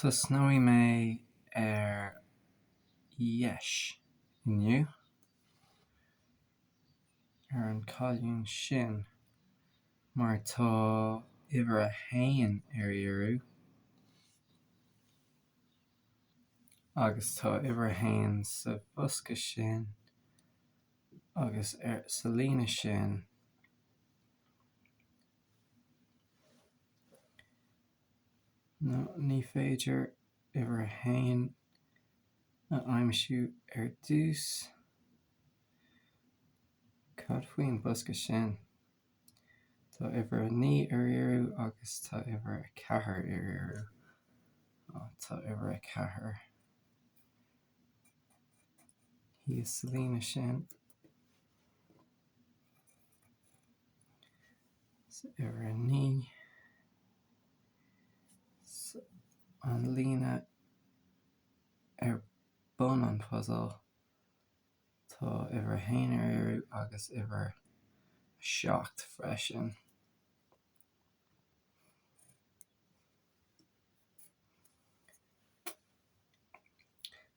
Tosnóidh mé ar dheis inniu, ar an colún sin, mar tá uimhir a haon ar iarraidh agus tá uimhir a haon sa bhosca sin agus sa líne sin. Nó ní féidir uimhir a haon a aimsiú ar dtús. Cad faoin bosca sin? Tá uimhir a 9 ar iarraidh agus tá uimhir a 4 ar iarraidh. Tá uimhir a 4 thíos sa líne sin. So uimhir a 9 so an líne ar bun an puzail tá uimhir a haon ar iarraidh agus uimhir a 7 freisin.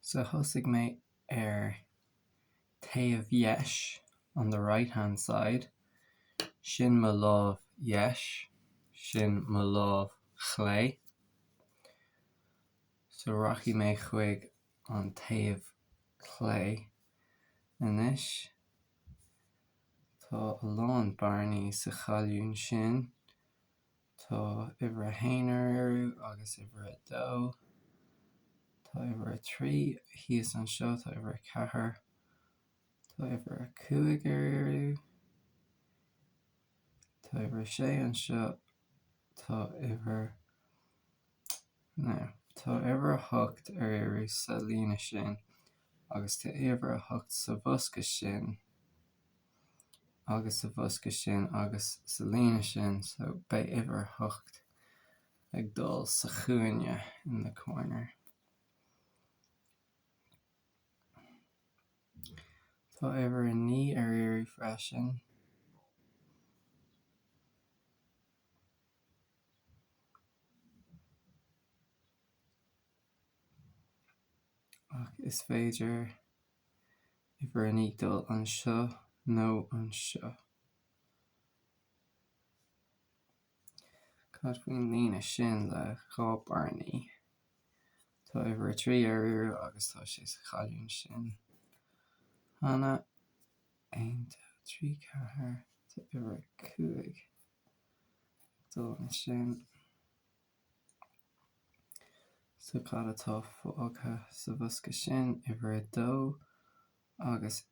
So thosaigh mé ar taobh dheis, on the right hand side, sin mo lámh dheis, sin mo lámh chlé. So rachaidh mé chuig an taobh clé anois. Tá a lán bearnaí sa cholún sin. Tá uimhir a haon ar iarraidh agus uimhir a dó. Tá uimhir a 3 thíos anseo, tá uimhir a 4. Tá uimhir a 5 ar iarraidh. Tá uimhir a 6 anseo, tá uimhir, now, tá uimhir a 8 ar iarraidh sa líne sin agus tá uimhir a 8 sa bhosca sin. agus sa bhosca sin agus sa líne sin so beidh uimhir a hocht ag dul sa chúinne, in the corner. Tá uimhir a 9 ar iarraidh freisin. Ach is féidir uimhir a 9 dul anseo nó anseo. Cad faoin líne sin le 2 bearnaí? Tá uimhir a 3 ar iarraidh agus tá sé sa cholún sin cheana. 1, 2, 3, 4, tá uimhir a 5 ag dul ansin. So cad atá fágtha sa bhosca sin? Uimhir a dó agus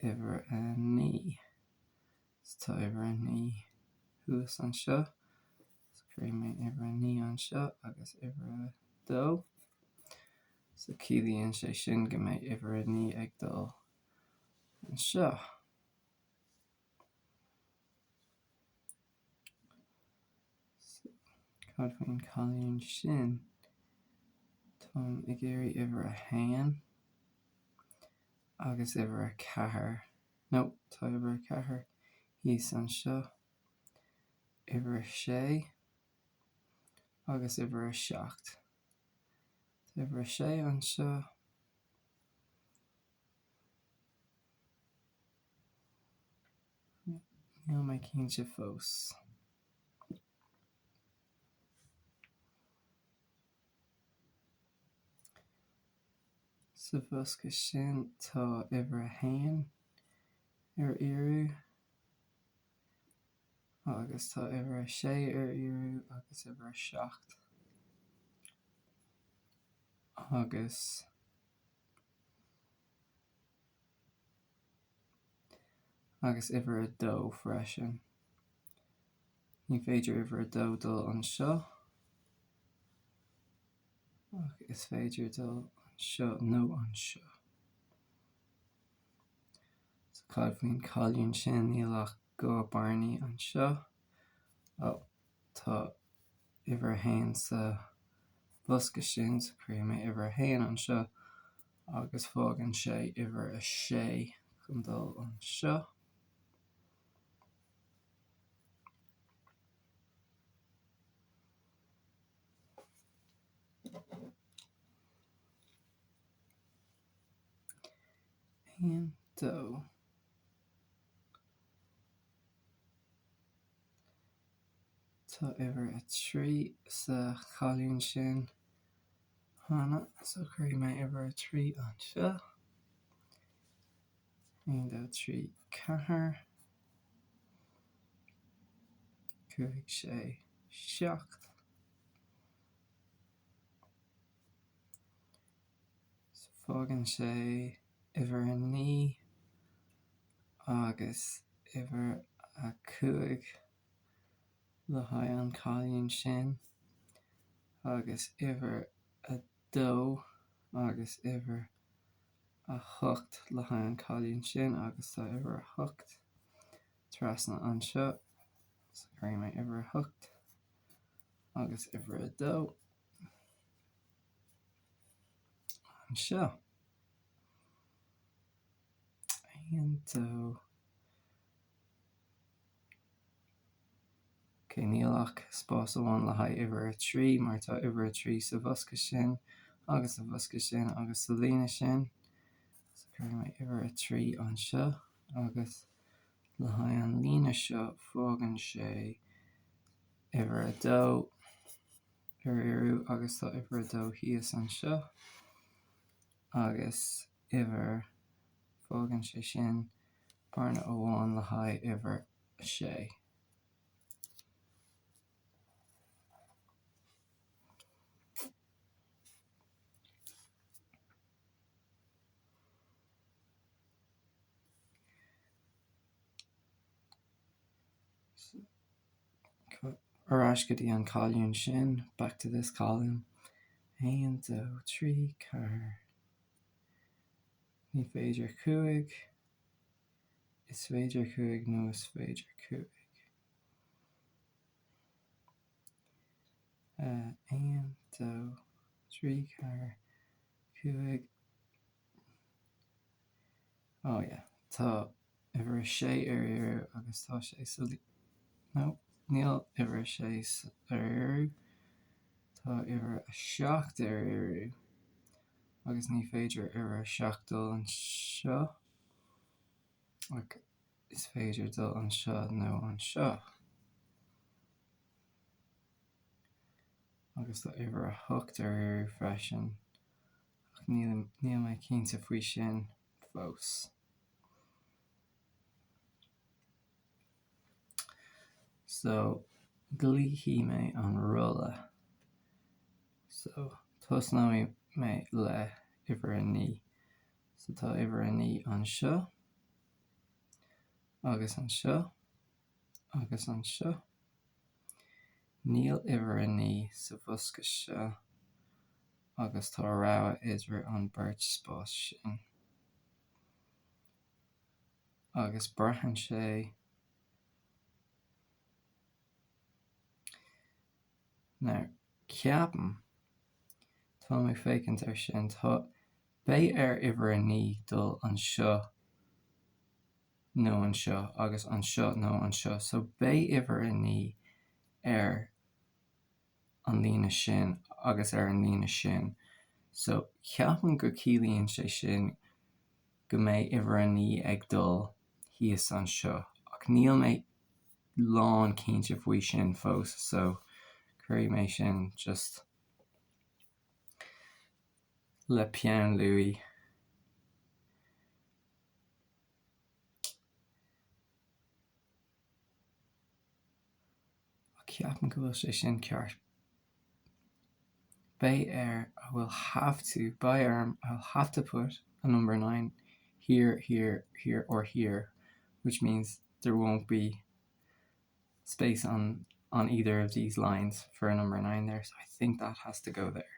uimhir a 9. So tá uimhir a 9 thuas anseo. So cuirfidh mé uimhir a 9 anseo agus uimhir a dó. So ciallaíonn sé sin go mbeidh uimhir a 9 ag dul anseo. Cad faoin colún sin? Táim ag iarraidh uimhir a haon agus uimhir a ceathair. No, tá uimhir a ceathair thíos anseo. Uimhir a sé agus uimhir a seacht. Tá uimhir a sé anseo. Níl mé cinnte fós. Sa bhosca sin tá uimhir a haon ar iarraidh agus tá uimhir a sé ar iarraidh agus uimhir a seacht agus. Agus uimhir a dó freisin. Ní féidir uimhir a dó dul anseo, ach is féidir dul anseo nó anseo. So cad faoin colún sin? Níl ach 2 bearnaí anseo. Ó, tá uimhir a haon sa bhosca sin, so cuirfidh mé uimhir a haon anseo agus fágann sé uimhir a sé chun dul anseo. 1, 2. Tá uimhir 3 sa cholún sin cheana, so cuirfidh mé uimhir 3 anseo. 1, 2, 3, 4, 5, 6, 7. So fágann sé uimhir 9 agus uimhir 5 le haghaidh an cholún sin agus uimhir 2 agus uimhir 8 le haghaidh an cholún sin agus tá uimhir 8 trasna anseo so cuirfidh mé uimhir 8 agus uimhir 2 anseo. 1, 2. Ok, níl ach spás amháin le haghaidh uimhir 3 mar tá uimhir 3 sa bhosca sin agus sa bhosca sin agus sa líne sin. So cuirfidh mé uimhir 3 anseo agus le haghaidh an líne seo fágann sé uimhir 2 ar iarraidh agus tá uimhir 2 thíos anseo agus uimhir, fágann sé sin bearna amháin le haghaidh uimhir 6. Ar ais go dtí an colún sin, back to this column. 1, 2, 3, 4. Ní féidir 5. Is féidir 5 nó is féidir 5. 1, 2, 3, 4, 5. Oh yeah, tá uimhir 6 ar iarraidh agus tá sé sa no, níl uimhir 6 ar iarraidh, tá uimhir 7 ar iarraidh agus ní féidir uimhir 7 dul anseo ach is féidir dul anseo nó anseo. Agus tá uimhir 8 ar iarraidh freisin. Ach níl mé cinnte faoi sin fós. So, glaofaidh mé an rolla. So, tosnóidh mé le uimhir a 9. So tá uimhir a 9 anseo, agus anseo, agus anseo. Níl uimhir a 9 sa bhosca seo agus tá rogha idir an beirt spás sin. Agus braitheann sé Now, ceapaim, táim ag féachaint ar sin, tá, beidh ar uimhir a 9 dul anseo nó anseo agus anseo nó anseo so beidh uimhir a 9 ar an líne sin agus ar an líne sin. So ceapaim go ciallaíonn sé sin go mbeidh uimhir a 9 ag dul thíos anseo ach níl mé lán cinnte faoi sin fós so cuirfidh mé sin just le peann luaidhe. Ach ceapaim go bhfuil sé sin ceart. Beidh air, I will have to, beidh orm, I'll have to put a number 9 here, here, here or here, which means there won't be space on on either of these lines for a number 9 there, so I think that has to go there.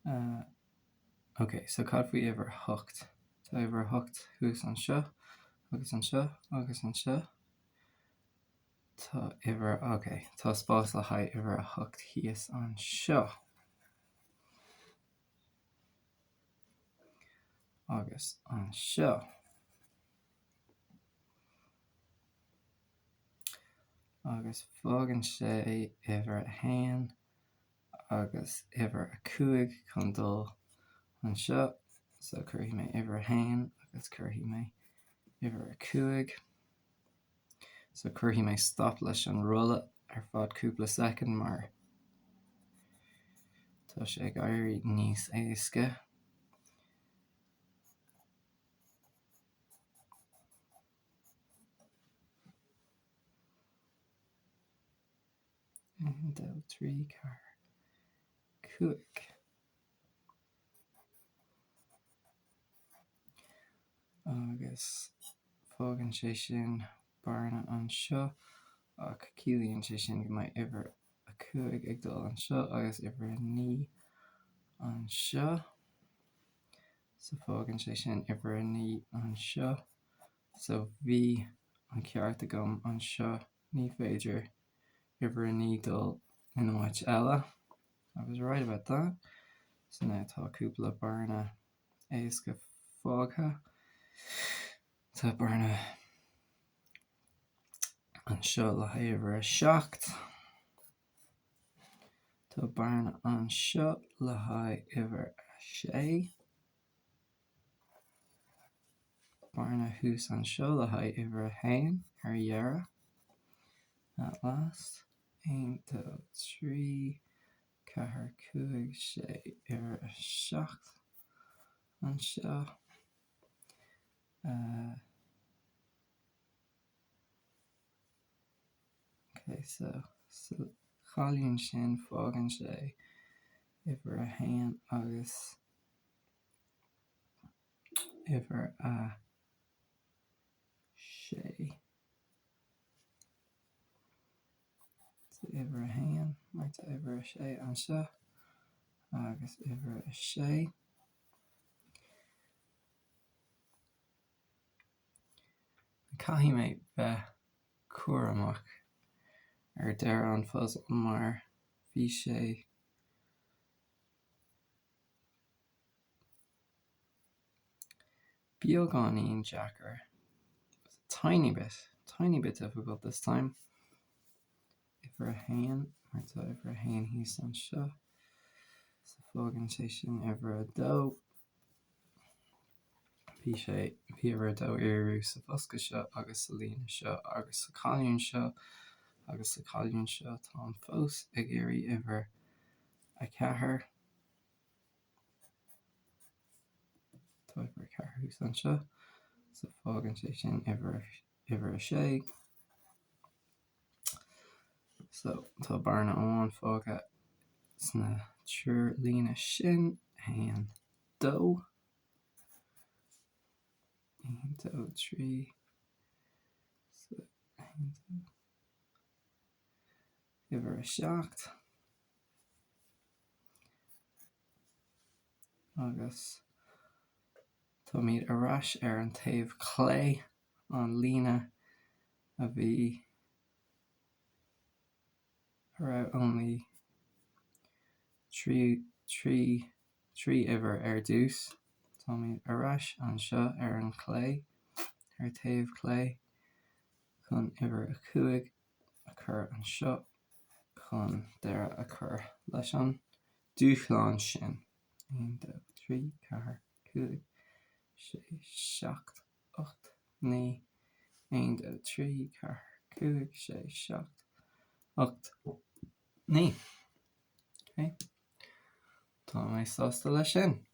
Uh, Ok, so cad faoi uimhir a hocht? Tá uimhir a hocht thuas anseo, agus anseo, agus anseo. Tá uimhir, ok, tá spás le haghaidh uimhir a hocht thíos anseo. Agus anseo. Agus fágann sé uimhir a haon. Agus uimhir a 5 chun dul anseo, so cuirfidh mé uimhir a haon agus cuirfidh mé uimhir a 5. So cuirfidh mé stop leis an rolla ar feadh cúpla soicind mar tá sé ag éirí níos éasca. 1, 2, 3, 4, 5. Agus fágann sé sin bearna anseo ach ciallaíonn sé sin go mbeidh uimhir a 5 ag dul anseo agus uimhir a 9 anseo. So fágann sé sin uimhir a 9 anseo. So bhí an ceart agam anseo, ní féidir uimhir a 9 dul in áit eile. I was right about that. So now tá cúpla bearna éasca fágtha. Tá bearna anseo le haghaidh uimhir a 7. Tá bearna anseo le haghaidh uimhir a 6. Bearna thuas anseo le haghaidh uimhir a haon ar dheireadh. At last. 1, 2, 3, 4, 5, 6, uimhir a 7 anseo. Ok, so sa cholún sin fágann sé uimhir a haon agus uimhir a sé. So uimhir a haon mar tá uimhir a sé anseo agus uimhir a sé. Caithfidh mé bheith cúramach ar deireadh an phuzle mar bhí sé Beagáinín deacair. It's a tiny bit, tiny bit difficult this time. Uimhir a haon, mar tá uimhir a haon thíos anseo. So fágann sé sin uimhir a dó. Bhí sé, bhí uimhir a dó iarraidh sa bhosca seo agus sa líne seo agus sa cholún seo agus sa cholún seo. Táim fós ag iarraidh uimhir a ceathair. Tá uimhir a ceathair thuas anseo, so fágann sé sin uimhir uimhir a sé. So tá bearna amháin fágtha sna triúr líne sin, 1, 2, 1, 2, 3, so 1, 2, uimhir a 7. Agus táimid ar ais ar an taobh clé, an líne a bhí, a raibh only 3, 3, 3 uimhir ar dtús. Táimid ar ais anseo ar an chlé, ar taobh clé, chun uimhir a 5 a chur anseo chun deireadh a chur leis an dúshlán sin. 1, 2, 3, 4, 5, 6, 7, 8, 9, 1, 2, 3, 4, 5, 6, 7, 8, 9. Ok. Tá mé sásta leis sin.